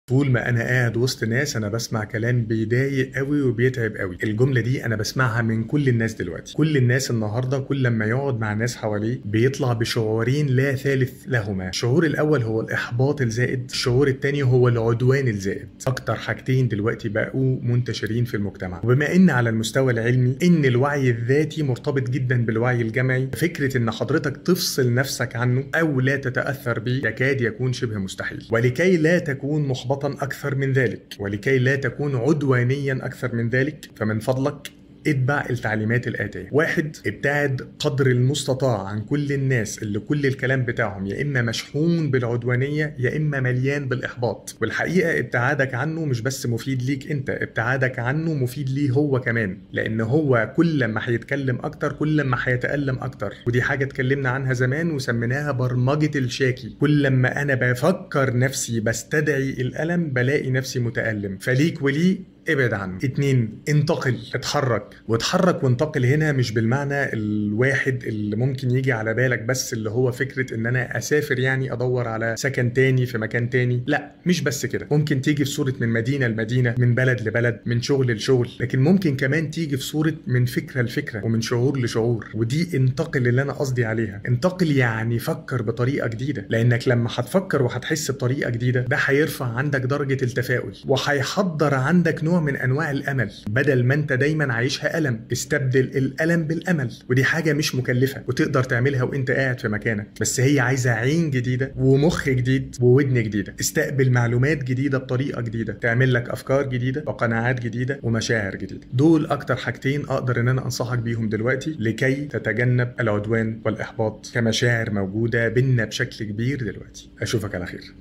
طول ما انا قاعد وسط ناس انا بسمع كلام بيضايق قوي وبيتعب قوي. الجملة دي انا بسمعها من كل الناس دلوقتي. كل الناس النهارده كل لما يقعد مع ناس حواليه بيطلع بشعورين لا ثالث لهما. الشعور الاول هو الاحباط الزائد، الشعور الثاني هو العدوان الزائد. اكتر حاجتين دلوقتي بقوا منتشرين في المجتمع. وبما ان على المستوى العلمي ان الوعي الذاتي مرتبط جدا بالوعي الجمعي، فكرة ان حضرتك تفصل نفسك عنه او لا تتاثر به يكاد يكون شبه مستحيل. ولكي لا تكون محبطا أكثر من ذلك، ولكي لا تكون عدوانيا أكثر من ذلك، فمن فضلك اتبع التعليمات الآتية. 1. ابتعد قدر المستطاع عن كل الناس اللي كل الكلام بتاعهم يا إما مشحون بالعدوانية يا إما مليان بالإحباط. والحقيقة ابتعادك عنه مش بس مفيد ليك أنت، ابتعادك عنه مفيد ليه هو كمان، لأن هو كل ما هيتكلم أكتر كل ما هيتألم أكتر. ودي حاجة اتكلمنا عنها زمان وسميناها برمجة الشاكي. كل ما أنا بفكر نفسي بستدعي الألم بلاقي نفسي متألم، فليك وليه ابعد عنه. 2. انتقل، اتحرك. واتحرك وانتقل هنا مش بالمعنى الواحد اللي ممكن يجي على بالك بس، اللي هو فكرة ان انا اسافر يعني ادور على سكن تاني في مكان تاني. لا، مش بس كده. ممكن تيجي في صورة من مدينة لمدينة، من بلد لبلد، من شغل لشغل، لكن ممكن كمان تيجي في صورة من فكرة لفكرة ومن شعور لشعور. ودي انتقل اللي انا قصدي عليها. انتقل يعني فكر بطريقة جديدة، لانك لما هتفكر وهتحس بطريقة جديدة ده هيرفع عندك درجة التفاؤل وهيحضر عندك نوع من انواع الامل. بدل ما انت دايما عايشها الم، استبدل الالم بالامل. ودي حاجة مش مكلفة وتقدر تعملها وانت قاعد في مكانك، بس هي عايزه عين جديدة ومخ جديد وودن جديدة. استقبل معلومات جديدة بطريقة جديدة تعمل لك افكار جديدة وقناعات جديدة ومشاعر جديدة. دول اكتر حاجتين اقدر ان انا انصحك بيهم دلوقتي لكي تتجنب العدوان والاحباط كمشاعر موجودة بينا بشكل كبير دلوقتي. اشوفك على خير،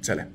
سلام.